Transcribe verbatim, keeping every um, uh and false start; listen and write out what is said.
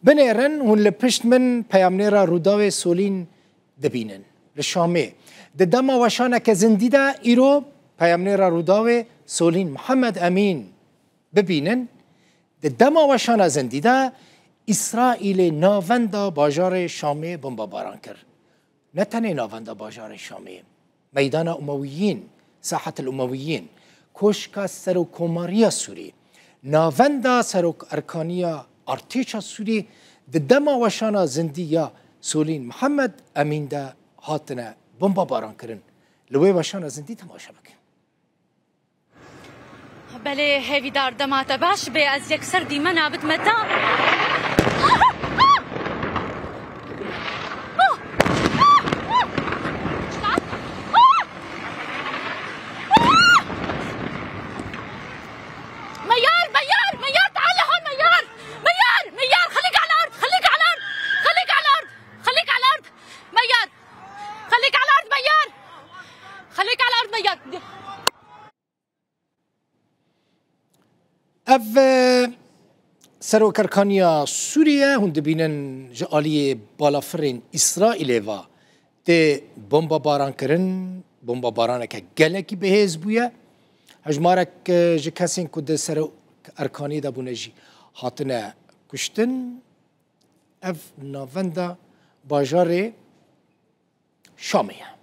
Binêrin, hûn li pişt min peyamnêra Rûdawê Solîn dibînin. Li Şamê. Di dema weşaneke zindî de îro peyamnêra Rûdawê Solîn Mihemed Emîn bibînin. Di dema weşana zindî de Îsraîlê navenda bajarê Şamê bombebaran kir. Ne tenê navenda bajarê Şamê, meydana Umewiyîn, Sahetil Umewiyîn, koşka Serokkomariya Sûrî, navenda Serok Erkaniya Artêşa Sûrî di dema weşana zindî ya Solîn Mihemed Emîn de hatine bombebaran kirin. Li wê weşana zindî temaşe bikin. Belê hêvîdar, dema te baş bê, ez yekser dîmena bidme te. Meyar, Meyar, Meyar, تعال لهون، Meyar! Meyar، Meyar، خليك على الأرض، خليك على الأرض، خليك على الأرض، خليك على الأرض، Meyar! خليك على الأرض، Meyar! خليك على الأرض، Meyar! Ev, e, Serokerkaniya Sûriye, hûn dibînin ji aliyê balafirên Îsraîlê ve tê bombebaran kirin, bombebaraneke gelekî bihêz bûye. Hejmarek, e, ji kesên ku di Serokerkaniyê de bûne jî hatine kuştin. Ev navenda bajarê Şamê ye.